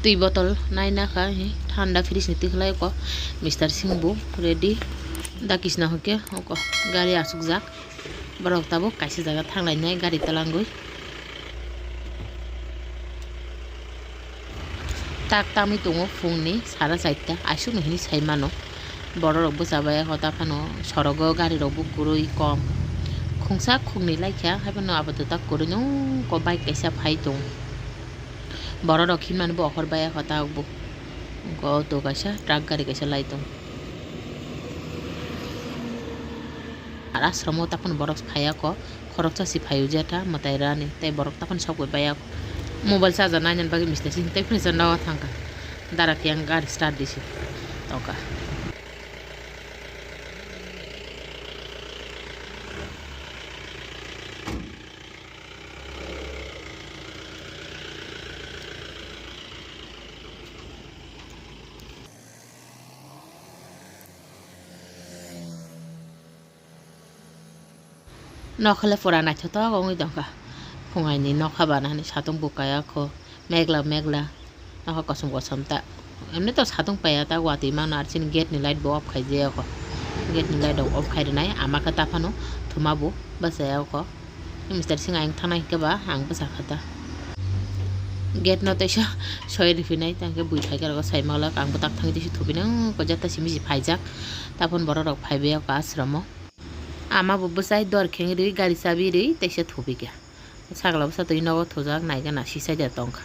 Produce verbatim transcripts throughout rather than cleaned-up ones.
Twi botol naina kha, hi, thanda fridge ni twi khlai ko. Mister Singh bo ready. Da Krishna hwnkhe oko gari asukjak. Borok tabuk kaisa jaga thanglainai gari twlangwi. Tak tamwi tongo phungni sara charta, aswkno hinwi sai mano. Bororok bwsa bai hota phano sorogo garirokbo kwrwi kom. Khungsa khungni laikha, haiphano apato tak kwrwi nw ko bike kaisa phai tongo. Bororok hinmani bo ohor bai hota bo. Auto kaisa, truck gari kaisa lai tongo. Ar ashromo taphano borok phaiya kho, khoroksa si phaio jetha mwtai rani, tei borok taphano sok bai baiya kho. Mobile charger nainani bagwi Mister Singh tei phano nago thangkha. Dara khe ang gari start di si tongkha. Nokha le pura naithotok wngwi tongkha. Phungaini nokha bana hinwi satung bukaya kho, megla megla, nokha kosom kosom ta. Emni to satung paiya ta, watwi mano, ar chini gate ni light bo off khai jaya kho. Gate ni light rok off khai rwnai, ama khe ta phano thuma bo bachaya kho. Mister Singh ayang thangna hinkhe ba ang bwsa kha ta. Gate no teisa soi riphinai, tang khe bui phaikhe rogo sai manglak, ang bwtak thangwi teisa thupinai, ko jata simi si phaijak. Taphon borok rok phaibai o kha ashromo. Ama bo bwsai dor kheng rwi, gari chabi rwi, teisa thupikha. Sakla bwsa twi nogo thujak, naigana sisai da tongkha.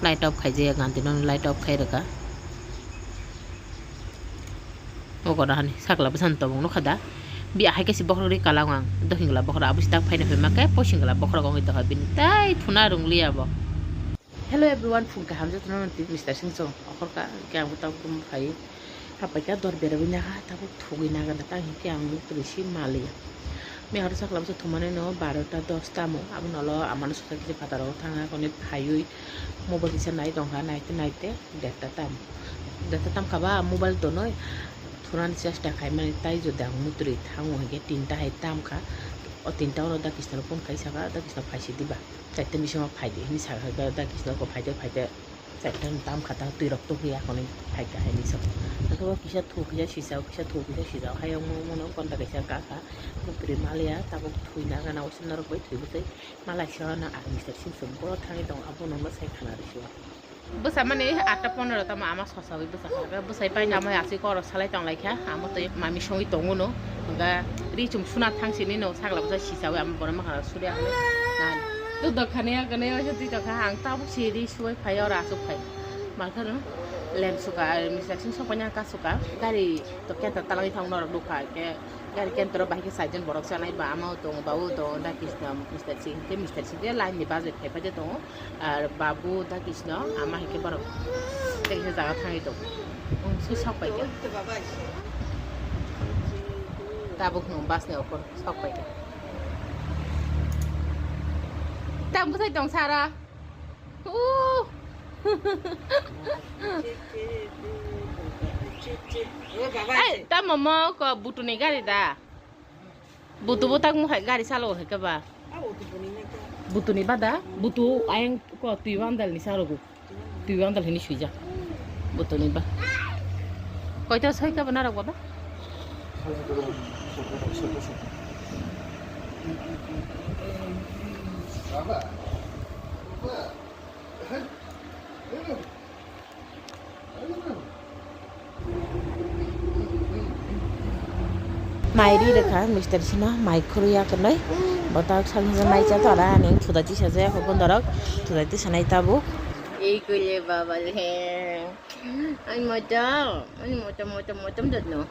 Light off khaijaya, ganti no light off khai rwkha. Ogo na hani sakla bwsani tobok nukha da. Bi ahai kaisa bokhorok ri kalang ang. Dohingla bokhorok abo si tak phaina phaima khe poisingla bokhorok wngwi tongkha bini tai thuna rwngliya bo. Hello everyone, phung kaham jotono twi Mister Singh chong okhorka khe ang bo tabuk phai hapaikha dor berabwi nakha tabuk thugwi naga da tang hinkhe ang twi si maliya. Mihoro sakla bwsa thumani no barota dos tamo abono ulo amano swkang kisa phataro thangna hwnwi phaiwi mobile kisa nai tongkha naite naite derta tamo. Derta tamkha ba mobile tonwi thunani chesta khaimani tai jodi ang mutrwi thango hinkhe tinta hai tamkha. O tinta ono da Krishna phone khai saka da Krishna phaisi diba. Chaitani bisingo phaidi hinwi saka da Krishna ko phaide phaide. Chaitani tamkha ta twi rok tubui akhonwi phaikha hinwi saka. Haikhe o kisa thu kisa sijak kisa thu kisa sijak hayung mung mano konda kaisa kakha. Mutrwi maliya tabuk thwina gana uaisa norok bai thwi bwtwi. Malaisa no ang Mister Singh song boro thangwi tongo, abono mwsai khana rwsio. Bwsa mani atta pondro tamo ama sosawi bwsa kha. Bwsai pai tamo aswk koro salai tong lai kha. Amo twi mami songwi tongo no. Hwnga ri chum suna thang sini no sakla bwsa sisawi amo bono makhara surya hwnwi. Nani. To dokhani ya gane ya twi tokha ang tabuk si ri suwai phai oro aswk phai. Makhano lem suka, Mister Singh sokpanya ka suka. Gari to kenta talangwi thang norok nukha ke. Gari kentro bahai khe saijon borok chanai ba ama o tongo ba o tongo da Krishna Mister Singh khe Mister Singh khe line ni bajar khai paide tongo. Ar babu da Krishna ama hai khe borok tei khe jaga thangwi tongo. Swi sok pai khe tabuk no bus ni okor sok pai khe. Tam bwsai tong sara. Uh. Ai, tamo mo ko butuni gari da. Butu bo tak mo hai gari salo hai ka ba. Butuni ba da, butu ayang ko twi wandal ni salo go. Twi wandal hini suija. Butuni ba. Koi ta soi ka ba narok ba da? Mai ri rwkha Mister Singh no, mai khurui ya kwrwi. Bo tak sal hwnwi mai cha tora ani thuda tisa jaya kho bondorok, thuda tisa nai tabuk. Ei koi le baba le. Ani motom, ani motom, motom, motom dotno.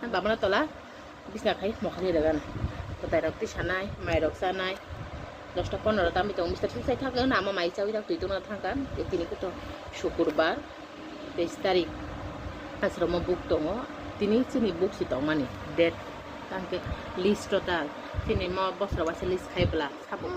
Babana tola bisna khai mokhani rwgana. Kwtai rok twi sanai, mai rok chanai. Dosta pondro tamwi tongo. Mister Singh sai thangkhe ama mai chawi thang twi tongna thangkha. Tini khe to sukurbar, teis tarik. Asromo buk tongo. Tini chini buk si tongmani. Date. Tangkhe list total. Chini mo bosro waisa list khai bwla. Sabo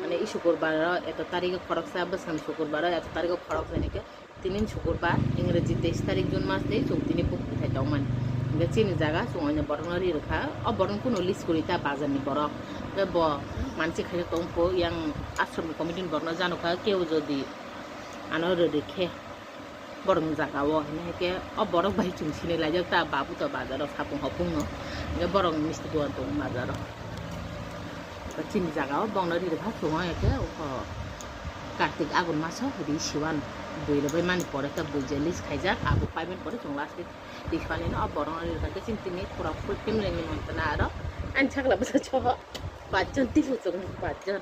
mane i sukurbar ro eto tarik o khoroksa, bwskan sukurbar ro eto tarik o khoroksa ni khe. Tini sukurbar, Ingreji teis tarik June mas tei chwng tini buk thai tongmani. Hingke chini jaga chwng oino borokno ri rwkha. O borokno kunu list kwrwi ta bazarni borok. Hingke bo Mansi khaijak tong po yang ashram ni committee ni borok no jano kha kebo jodi ano rwrwi khe borok ni jaga o hinwi khe o borok bai chwng sinwi laijak ta babu to bazar o sapung hopung no hingke borok ni misti dogan tongo bazar o chini jaga o bongno ri rwkha chwng o hingke o Kartik Agun maso ri siwano bui rwbai mani pore khe bui je list khaijak abo payment pore chwng last week. Twi salino o borokno rirwkha khe chini tini pura full family ni montana aro ani sakla bwsa choho pachjon twibo chwng pachjon.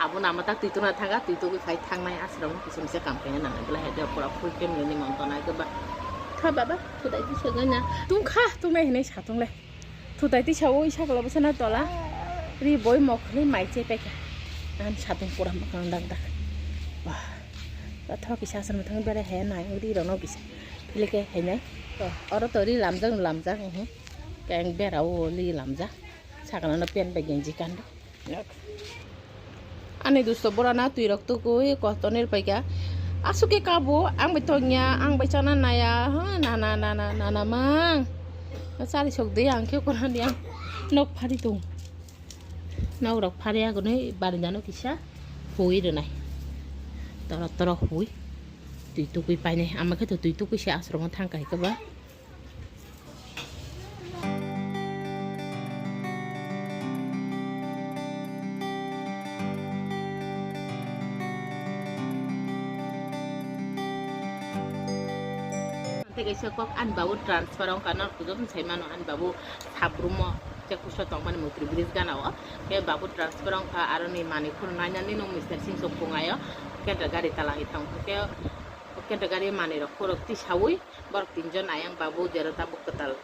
Abo nama ta twi tongna thanga twi togwi phai thangnai aswrang kisa misa kam khaina nangnai bwlai hai pura full family ni montana khe ba. Tha baba thudai twi sagwi na tungkha tungnai hinwi satung le. Thutai tisa o sakla bwsano tola ri boi mokhlwi mai chepai kha. Ang satung pura mwkhang dak dak. Bah. Tho kisa aswrang thang bere he nai ri rokno kisa. Philike he nai. To oro to ri lamjak lamjak he. Keng bera o ri lamjak. Sakla no pen bai genji kando. Ani dusto borana twi rok tukui kosto nir paikha. Asuk khe kabo ang bai tongya ang bai chana naya ha nana nana nana mang. Chari sok de ang khe korani ang nok phari tong. Nok rok phari agonoi barinda no kisa hui rwnai. Toro toro hui. Twi tukui painai ama khe to twi tukui se asromo thang kai khe ba. Tei kaisa kok ani babu transfer wngkha, norok jotono sai mano ani babu sabrumo tei kuso tongmani motri bridge gana o. Khe babu transfer wngkha, aroni manwi khoro nainani no mister singso phungaio, kendra gari talangi thangkha khe. O kenta gari manwi rok khorok tisaui borok tinjon ayang babu jero tabuk kwtal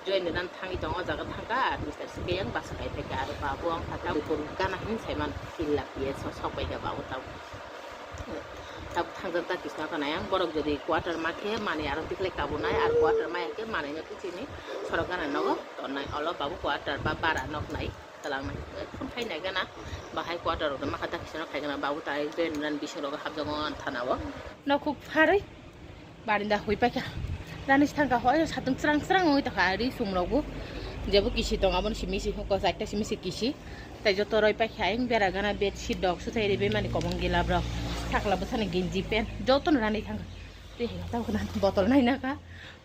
join rwna thangwi tongo, o jaga thangkha, ar mister sike yang bus kai phaikha, aro babu ang phaikha bukur gana hin saiman killa piye so sok paikha babu tabuk. Tabuk thangjak ta kisna khana yang borok jodi quarter ma khe manwi aro tikhlai kabunai, ar quarter ma ya khe manwi no kichini sorok gana nogo tonnai, olo babu quarter ba bara nok nai. Talangnai phone khainai gana bahai quarter rok makha ta kisano khai gana babu tai join rani bising rogo hapjago ang thana o. Nokhuk pharwi barinda hui paikha. Rani thangkha hoi satung srang srang oi tokha ri sum rogo. Jebo kisi tong aboni simi si hoko chaita simi si kisi. Tai joto roi paikha ayang bera gana bedsheet dok sutai ri bemani komong gilab rok. Sakla bwsani genji pant joto no rani thangkha. Tei hai ta botol nai nakha.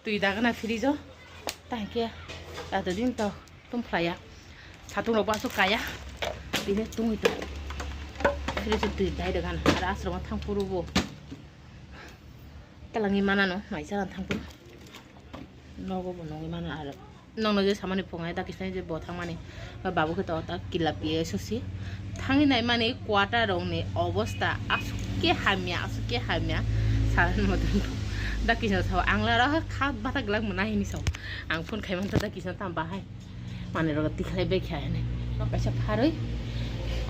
Twi dagana fridge o. Tangke. Tato din to. Tong phlaiya. Satung rok bo aswk kaya. Bini tungwi tong. Philip se twi dai rwgan. Aro aswrwngma thang phuru bo. Talangwi manano mai chana thang phuru. Nogo bo nugwi mano aro. Nokno je samani phungai da kisnai je bo thangmani. Ba babu khe to ta killa piye sosi. Thangwi naimani quarter rokni obosta aswk khe hamya, aswk khe hamya. Salan motom da kisna sao ang laro kha bata glak mwnai hinwi sao. Ang phone khai manta da kisna tam bahai. Manwi rok tikhlai bai kha hwnwi. Nok kaisa pharwi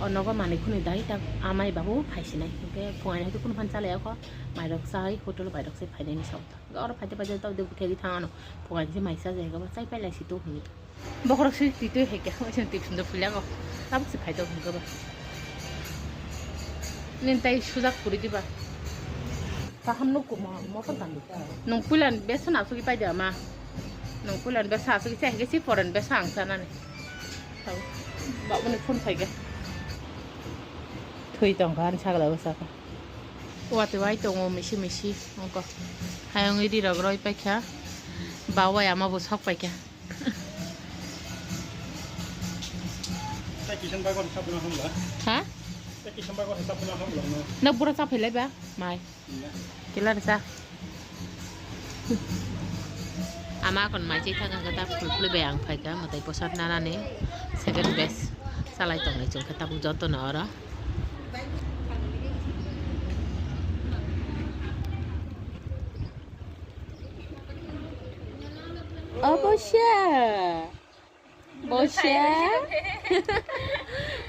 o nogo manwi khwnwi dai ta amai babu phaisinai. Hwnkhe phungai hai khe kunu phan chalaya kho. Mairok chai hotel bai rok se phainai ni sao ta. Oro phaite phaite ta de bukheri thang ano. Phungai se mai cha jai ga chai pai lai si to hwnwi. Bokhorok se twi twi hai khe hwnwi se twi phun do phulya go. Tabuk se phai do hwnkhe ba. Nin tai sujak puri diba. Kaham nuk kuma motor tangdi. Nung puilan besan asuk ipai de ma. Nung puilan besa asuk ichai hingke si poren besa ang sanani. Babuni phone phaikhe. Thui tongkha ani sagla bwsakhe. Watwi wai tongo misi misi ongko. Hayung idi rok roi paikha. Bawai ama bo sok paikha. Tei kisa bagwi rok chapna hamla. Ha? Tei kisa bagwi rok chapna hamla no. Nok bura chaphilai ba mai. Iya. Kila risa. Ama kon mai chai thang ang kata phul phul be ang phai ka matai posat nana ni second best salai tong ni chung kata bu joto no oro. Obosya. Bosya.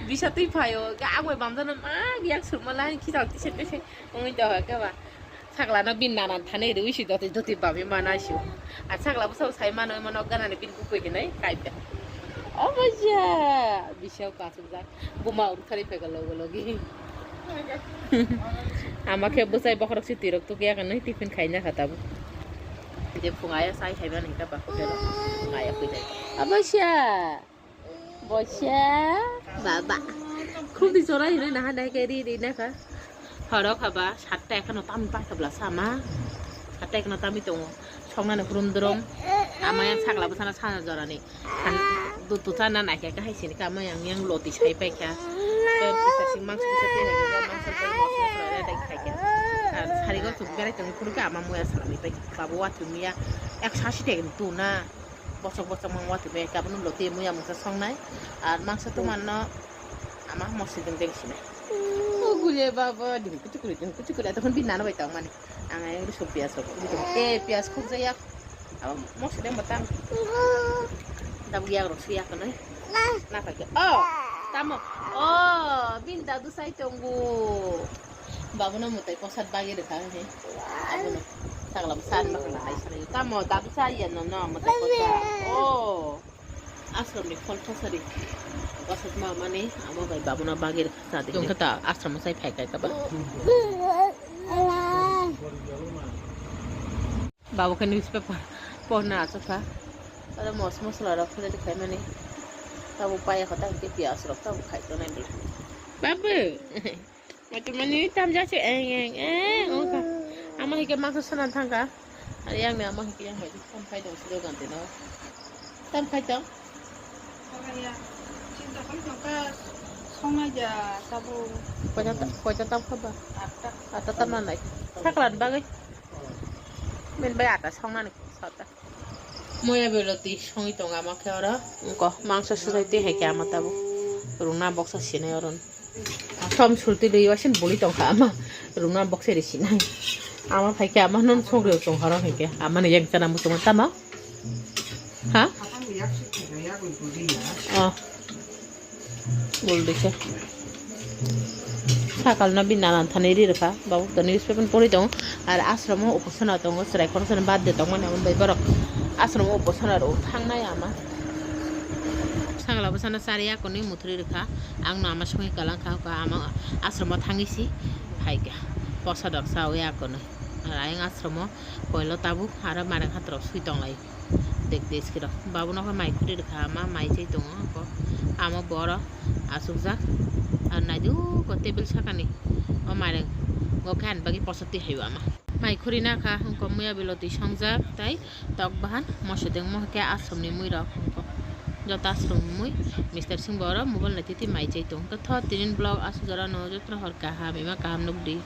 Bisa twi phaio, ga ang bai bamjano ma yak surma lai khichal tise tise ungui doha ke ba. Sakla no bin nana thane rui si doti doti bami mana si. A sakla bwsa sai mano mano gana ni bin kukui hinai kai pe. O bosya. Bisa ka sujak. Buma ur khari pe galo galo gi. Ama khe bwsai bokhorok si twirok tukya kanwi tiffin khaina kha tabuk. Je phung aya sai hai mani ka ba hotel o. Phung aya kwi dai. Abasya. Boisa baba. Khumdi chora hinwi naha nai khe ri ri nakha. Horo khaba satta ekhano tamni paikha bla sama. Satta ekhano tamni tongo. Songnani hurum durum. Ama yang sakla bwsano sana jorani. Dutu chana naikha khe hai sini kha ama yang yang loti sai paikha. Tei pisa sing mangso kisa tei hai khe mangso tei mosla mosla rai rai khaikha. Sarigo chuk berai tongwi phuru khe ama muya salami paikha. Babu watwi muya ekso asi tei tuna. Bosok bosok mang watwi bai khe abono loti muya mungsa songnai. Ar mangsa tomanno ama mosri deng deng sinai. O gule baba, ding kuchukuri, ding kuchukuri, tokon bini nana bai tongmani. Ang ayang rusuk piyas rok. E, piyas khukjak yak. Abo mosri deng batang. Tabuk yak rok suya kanai. Na paikhe. Oh, tamo. Oh, bini dadu sai tongo. Babono mwtai kosat bagwi rwkha he. Abono. Sagla bwsa ani bakla hai sanai. Tamo dadu sa ya no no mwtai kosat. Oh. Asromni phol thosari. Kosat ma mani ama bai babono bagwi rwkha sa de. Tongkha ta asromo sai phai kai ka ba. Babu khe newspaper porna achukha. Aro mos mosla rok philedi khaimani. Tabuk paya kho ta hinkhe piyas rok tabuk khai tonai bwla. Babu. Matumani tamjak se eng eng eng wngkha. Amo hike mangsa sona thangkha. Ari yang ni amo hike yang bai tam khai tong silo ganti no. Tam khai tong. Songnaija tabuk. Koita ta-, koita tam kha ba? Atta. Atta tam nanai. Saklan bagwi. Min bai atta songnani sata. Moya beloti songwi tongo ama khe oro. Wngkha mangsa sujai twi hai khe ama tabuk. Rungna boksa sinai oro. Som sulti rwi wasin buli tongkha ama. Rungna boksa ri sinai. Ama phai khe ama non songri tong horo hai khe. Ama ni yang chana muchungma tamo. Ha? Oh. Gul dikhe. Sakalno bini nanan thani ri rwkha. Babu to newspaper pori tongo. Ar asromo uposona tongo. Chwrai khoroksa ni birthday tongmani abo bai borok asromo uposona rw thangnai ama. Sagla bwsano chari yakoni muthuri rwkha. Ang no ama songwi kalang kha, kha ama asromo thangwi si phaikha. Posadok chawi yakoni. Ar ayang asromo koilo tabuk aro mareng hatrok swi tonglai. Dek deskirok. Babu nokha mai khuri rwkha ama mai chai tongo ako. Amo boro achukjak. Ar naidukgo table sakani. O maireng go khe ani bagwi posa twi haio ama. Mai khuri nakha wngkha muya beloti songjak tai tok bahan moso dengmo khe asromni muirok wngkha. Joto asromni mui Mister Singh bo oro mobile naitwi twi mai chai tongo. Tho tinin vlog asuk jorano jotono hor kaham ima kaham nukdi.